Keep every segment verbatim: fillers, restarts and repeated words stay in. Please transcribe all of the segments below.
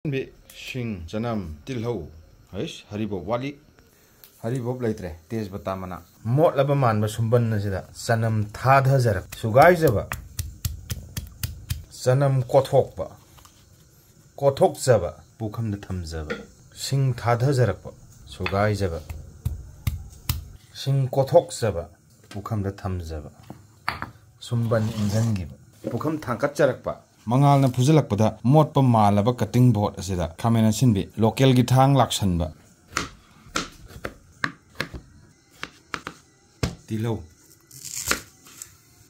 B, ꯁꯤꯡ, ꯆꯅꯝ, ꯇꯤꯜꯍꯧ꯫ ꯍꯩꯁ, ꯍꯔꯤꯕꯣꯞ ꯋꯥꯠꯂꯤ꯫ ꯍꯔꯤꯕꯣꯞ ꯂꯩꯇ꯭ꯔꯦ꯫ ꯇꯦꯖꯄꯇꯥ ꯃꯅꯥ꯫ ꯃꯣꯠꯂꯕ ꯃꯥꯟꯕ ꯁꯨꯝꯕꯟ ꯑꯁꯤꯗ ꯆꯅꯝ ꯊꯥꯗꯖꯔꯛ-, ꯁꯨꯒꯥꯏꯖꯕ꯫ ꯆꯅꯝ ꯀꯣꯊꯣꯛꯄ꯫ ꯀꯣꯊꯣꯛꯆꯕ꯫ ꯄꯨꯈꯝꯗ ꯊꯝꯖꯕ꯫ ꯁꯤꯡ ꯊꯥꯗꯖꯔꯛꯄ꯫ ꯁꯨꯒꯥꯏꯖꯕ꯫ ꯁꯤꯡ ꯀꯣꯊꯣꯛꯆꯕ꯫ ꯄꯨꯈꯝꯗ ꯊꯝꯖꯕ꯫ ꯁꯨꯝꯕꯟ ꯏꯟꯖꯟꯈꯤꯕ꯫ ꯄꯨꯈꯝ ꯊꯥꯡꯀꯠꯆꯔꯛꯄ꯫ ꯃꯉꯥꯜꯅ ꯐꯨꯖꯤꯜꯂꯛꯄꯗ ꯃꯣꯠꯄ ꯃꯥꯜꯂꯕ cutting board ꯑꯁꯤꯗ ꯈꯥꯃꯦꯟ ꯑꯁꯤꯟꯕꯤ, ꯂꯣꯀꯦꯜꯒꯤ ꯊꯥꯡ ꯂꯥꯛꯁꯟꯕ꯫ ꯇꯤꯜꯍꯧ꯫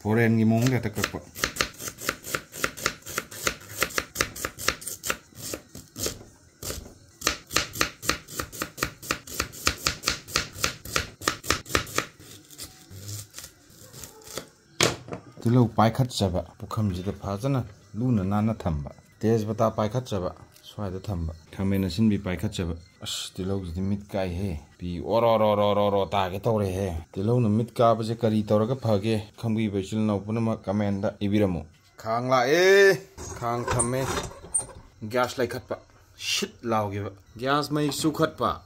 ꯐꯣꯔꯦꯟꯒꯤ ꯃꯑꯣꯡꯗ ꯍꯦꯛꯇ ꯀꯛꯄ꯫ ꯇꯤꯜꯍꯧ ꯄꯥꯏꯈꯠꯆꯕ, ꯄꯨꯈꯝꯁꯤꯗ ꯐꯖꯅ ꯂꯨꯅ ꯅꯥꯟꯅ ꯊꯝꯕ꯫ ꯇꯦꯖꯄꯇꯥ ꯄꯥꯏꯈꯠꯆꯕ, ꯁ꯭ꯋꯥꯏꯗ ꯊꯝꯕ꯫ ꯈꯥꯃꯦꯟ ꯑꯁꯤꯟꯕꯤ ꯄꯥꯏꯈꯠꯆꯕ꯫ ꯑꯁ, ꯇꯤꯜꯍꯧꯁꯤꯗꯤ ꯃꯤꯠ ꯀꯥꯏꯍꯦ꯫ ꯄꯤ ꯑꯣꯔꯣ ꯔꯣ ꯔꯣ ꯔꯣ ꯔꯣ ꯇꯥꯒꯦ ꯇꯧꯔꯦꯍꯦ꯫ ꯇꯤꯜꯍꯧꯅ ꯃꯤꯠ ꯀꯥꯕꯁꯦ ꯀꯔꯤ ꯇꯧꯔꯒ ꯐꯒꯦ? ꯈꯪꯕꯤꯕ ꯏꯆꯤꯜ ꯏꯅꯥꯎ ꯄꯨꯝꯅꯃꯛ comment ꯏꯕꯤꯔꯝꯃꯨ꯫ ꯈꯥꯡ ꯂꯥꯛꯑꯦ꯫ ꯈꯥꯡ ꯊꯝꯃꯦ꯫ ꯒ꯭ꯌꯥꯁ ꯂꯩꯈꯠꯄ꯫ ꯁꯤꯠ ꯂꯥꯎꯈꯤꯕ꯫ ꯒ꯭ꯌꯥꯁ ꯃꯩ ꯆꯨꯈꯠꯄ꯫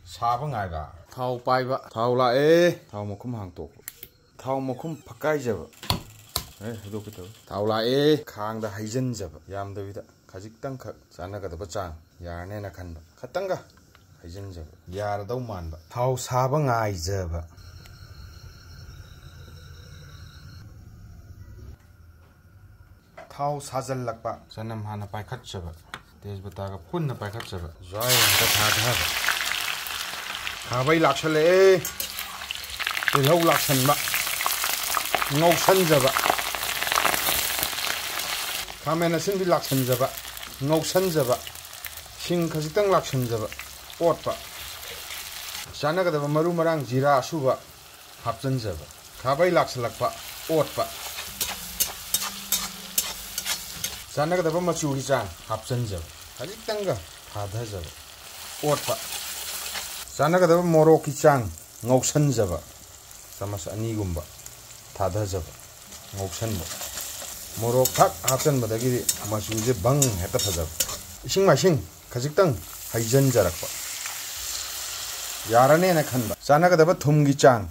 ꯁꯥꯕ ꯉꯥꯏꯕ꯫ ꯊꯥꯎ ꯄꯥꯏꯕ꯫ ꯊꯥꯎ ꯂꯥꯛꯑꯦ꯫ ꯊꯥꯎ ꯃꯈꯨꯝ ꯍꯥꯡꯇꯣꯛꯄ꯫ ꯊꯥꯎ ꯃꯈꯨꯝ ꯐꯛꯀꯥꯏꯖꯕ꯫ ꯑꯦ, ꯍꯥꯏꯗꯣꯛꯀꯦ ꯇꯧꯋꯤ꯫ ꯊꯥꯎ ꯂꯥꯛꯑꯦ꯫ ꯈꯥꯡꯗ ꯍꯩꯖꯤꯟꯖꯕ꯫ ꯌꯥꯝꯗꯕꯤꯗ ꯈꯖꯤꯛꯇꯪꯈꯛ ꯆꯥꯟꯅꯒꯗꯕ ꯆꯥꯡ ꯌꯥꯔꯅꯦꯅ ꯈꯟꯕ꯫ ꯈꯇꯪꯒ ꯍꯩꯖꯤꯟꯖꯕ꯫ ꯌꯥꯔꯗꯧ ꯃꯥꯟꯕ꯫ ꯊꯥꯎ ꯁꯥꯕ ꯉꯥꯏꯖꯕ꯫ ꯊꯥꯎ ꯁꯥꯖꯜꯂꯛꯄ꯫ ꯆꯅꯝ ꯍꯥꯟꯅ ꯄꯥꯏꯈꯠꯆꯕ꯫ ꯇꯦꯖꯄꯇꯥꯒ ꯄꯨꯟꯅ ꯄꯥꯏꯈꯠꯆꯕ꯫ ꯖ꯭ꯋꯥꯏ ꯑꯝꯇ ꯊꯥꯊꯕ꯫ ꯈꯥꯕꯩ ꯂꯥꯛꯁꯜꯂꯛꯑꯦ꯫ ꯇꯤꯜꯍꯧ ꯂꯥꯛꯁꯟꯕ꯫ ꯉꯧꯁꯟꯖꯕ꯫ ꯈꯥꯃꯦꯟ ꯑꯁꯤꯟꯕꯤ ꯂꯥꯛꯁꯟꯖꯕ꯫ ꯉꯧꯁꯟꯖꯕ꯫ ꯁꯤꯡ ꯈꯖꯤꯛꯇꯪ ꯂꯥꯛꯁꯟꯖꯕ꯫ ꯑꯣꯠꯄ꯫ ꯆꯥꯟꯅꯒꯗꯕ ꯃꯔꯨ ꯃꯔꯥꯡ ꯖꯤꯔꯥ ꯑꯁꯨꯕ ꯍꯥꯞꯆꯟꯖꯕ꯫ ꯈꯥꯕꯩ ꯂꯥꯛꯁꯜꯂꯛꯄ꯫ ꯑꯣꯠꯄ꯫ ꯆꯥꯟꯅꯒꯗꯕ ꯃꯆꯨꯒꯤ ꯆꯥꯡ ꯍꯥꯞꯆꯟꯖꯕ꯫ ꯈꯖꯤꯛꯇꯪꯒ ꯊꯥꯗꯖꯕ꯫ ꯑꯣꯠꯄ꯫ ꯆꯥꯟꯅꯒꯗꯕ ꯃꯣꯔꯣꯛꯀꯤ ꯆꯥꯡ ꯉꯧꯁꯟꯖꯕ꯫ ꯆꯥꯃꯁ ꯑꯅꯤꯒꯨꯝꯕ ꯊꯥꯗꯖꯕ꯫ ꯉꯧꯁꯟꯕ꯫ ꯃꯣꯔꯣꯛ ꯊꯛ ꯍꯥꯞꯆꯟꯕꯗꯒꯤꯗꯤ ꯃꯆꯨꯁꯦ ꯕꯪ ꯍꯦꯛꯇ ꯐꯖꯕ꯫ ꯏꯁꯤꯡ ꯃꯥꯏꯁꯤꯡ ꯈꯖꯤꯛꯇꯪ ꯍꯩꯖꯤꯟꯖꯔꯛꯄ꯫ ꯌꯥꯔꯅꯦꯅ ꯈꯟꯕ꯫ ꯆꯥꯟꯅꯒꯗꯕ ꯊꯨꯝꯒꯤ ꯆꯥꯡ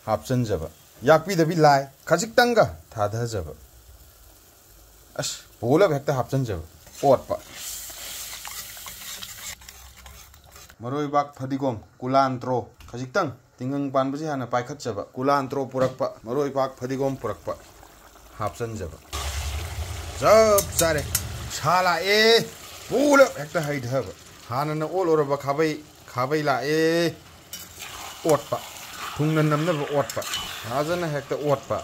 ꯍꯥꯞꯆꯤꯟꯖꯕ꯫ ꯌꯥꯛꯄꯤꯗꯕꯤ ꯂꯥꯏ ꯈꯖꯤꯛꯇꯪꯒ ꯊꯥꯗꯖꯕ꯫ ꯑꯁ, ꯄꯨꯂꯞ ꯍꯦꯛꯇ ꯍꯥꯞꯆꯤꯟꯖꯕ꯫ ꯑꯣꯠꯄ꯫ ꯃꯔꯣꯏꯕꯥꯛ, ꯐꯗꯤꯒꯣꯝ, ꯀꯨꯂꯥꯟꯇ꯭ꯔꯣ ꯈꯖꯤꯛꯇꯪ, ꯇꯤꯡꯒꯪ ꯄꯥꯟꯕꯁꯤ ꯍꯥꯟꯅ ꯄꯥꯏꯈꯠꯆꯕ꯫ ꯀꯨꯂꯥꯟꯇ꯭ꯔꯣ ꯄꯨꯔꯛꯄ, ꯃꯔꯣꯏꯕꯥꯛ, ꯐꯗꯤꯒꯣꯝ ꯄꯨꯔꯛꯄ ꯍꯥꯞꯆꯤꯟꯖꯕ꯫ ꯆꯞ ꯆꯥꯔꯦ꯫ ꯁꯥ ꯂꯥꯛꯑꯦ꯫ ꯄꯨꯂꯞ ꯍꯦꯛꯇ ꯍꯩꯊꯕ꯫ ꯍꯥꯟꯅꯅ ꯑꯣꯠꯂꯨꯔꯕ ꯈꯥꯕꯩ, ꯈꯥꯕꯩ ꯂꯥꯛꯑꯦ꯫ ꯑꯣꯠꯄ꯫ ꯊꯨꯡꯅ ꯅꯝꯅꯕ ꯑꯣꯠꯄ꯫ ꯐꯖꯅ ꯍꯦꯛꯇ ꯑꯣꯠꯄ꯫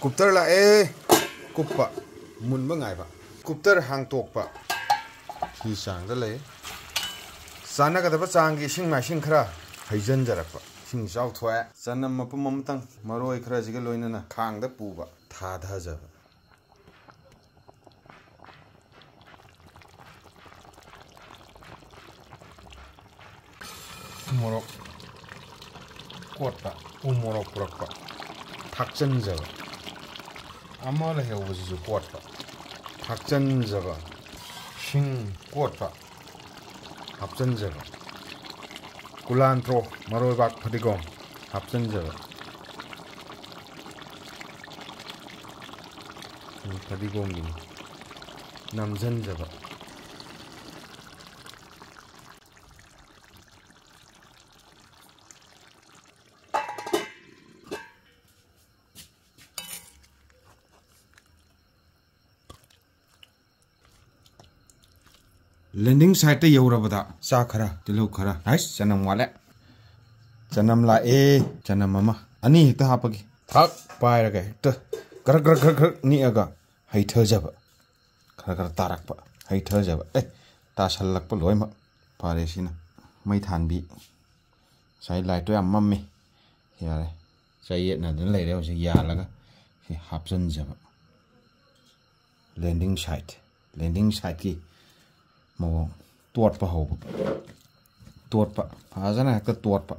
ꯀꯨꯞꯇꯔ ꯂꯥꯛꯑꯦ꯫ ꯀꯨꯞꯄ꯫ ꯃꯨꯟꯕ ꯉꯥꯏꯕ꯫ ꯀꯨꯞꯇꯔ ꯍꯥꯡꯇꯣꯛꯄ꯫ ꯁꯤ ꯆꯥꯡꯗ ꯂꯩ꯫ ꯆꯥꯟꯅꯒꯗꯕ ꯆꯥꯡꯒꯤ ꯏꯁꯤꯡ ꯃꯥꯏꯁꯤꯡ ꯈꯔ ꯍꯩꯖꯤꯟꯖꯔꯛꯄ꯫ ꯏꯁꯤꯡ ꯏꯆꯥꯎ ꯊꯣꯛꯑꯦ꯫ ꯆꯅꯝ ꯃꯄꯨꯝ ꯑꯃꯇꯪ ꯃꯔꯣꯏ ꯈꯔꯁꯤꯒ ꯂꯣꯏꯅꯅ ꯈꯥꯡꯗ ꯄꯨꯕ ꯊꯥꯗꯖꯕ꯫ ꯎ ꯃꯣꯔꯣꯛ ꯀꯣꯠꯄ꯫ ꯎ ꯃꯣꯔꯣꯛ ꯄꯨꯔꯛꯄ꯫ ꯊꯥꯛꯆꯟꯖꯕ꯫ ꯑꯃ ꯂꯩꯍꯧꯕꯁꯤꯁꯨ ꯀꯣꯠꯄ꯫ ꯊꯥꯛꯆꯟꯖꯕ꯫ ꯁꯤꯡ ꯀꯣꯠꯄ꯫ ꯍꯥꯞꯆꯟꯖꯕ꯫ ꯀꯨꯂꯥꯟꯇ꯭ꯔꯣ, ꯃꯔꯣꯏꯕꯥꯛ, ꯐꯗꯤꯒꯣꯝ ꯍꯥꯞꯆꯟꯖꯕ꯫ ꯎꯝ, ꯐꯗꯤꯒꯣꯝꯒꯤꯅꯤ꯫ ꯅꯝꯖꯟꯖꯕ꯫ ꯂꯦꯟꯗꯤꯡ ꯁꯥꯏꯠꯇ ꯌꯧꯔꯕꯗ ꯆꯥꯛ ꯈꯔ, ꯇꯤꯜꯍꯧ ꯈꯔ, ꯍꯥꯏꯁ, ꯆꯅꯝ ꯋꯥꯠꯂꯦ꯫ ꯆꯅꯝ ꯂꯥꯛꯑꯦ꯫ ꯆꯅꯝ ꯑꯃ, ꯑꯅꯤ ꯍꯦꯛꯇ ꯍꯥꯞꯄꯒꯦ꯫ ꯊꯛ ꯄꯥꯏꯔꯒ ꯍꯦꯛꯇ ꯒ꯭ꯔꯛ ꯒ꯭ꯔꯛ ꯒ꯭ꯔꯛ ꯒ꯭ꯔꯛ ꯅꯤꯛꯑꯒ ꯍꯩꯊꯖꯕ꯫ ꯈꯔ ꯈꯔ ꯇꯥꯔꯛꯄ, ꯍꯩꯊꯖꯕ꯫ ꯑꯦ, ꯇꯥꯁꯜꯂꯛꯄ ꯂꯣꯏꯅꯃꯛ꯫ ꯐꯔꯦ ꯁꯤꯅ꯫ ꯃꯩ ꯊꯥꯟꯕꯤ꯫ ꯉꯁꯥꯏ ꯂꯥꯏꯠꯇꯣ ꯌꯥꯝ ꯃꯝꯃꯤ꯫ ꯌꯥꯔꯦ꯫ ꯆꯌꯦꯠꯅꯗꯅ ꯂꯩꯔꯦ ꯍꯧꯖꯤꯛ ꯌꯥꯜꯂꯒ꯫ ꯁꯤ ꯍꯥꯞꯆꯟꯖꯕ꯫ Landing site. ꯂꯦꯟꯗꯤꯡ ꯁꯥꯏꯠꯀꯤ ꯃꯑꯣꯡ꯫ ꯇꯣꯠꯄ ꯍꯧꯕ꯫ ꯇꯣꯠꯄ꯫ ꯐꯖꯅ ꯍꯦꯛꯇ ꯇꯣꯠꯄ꯫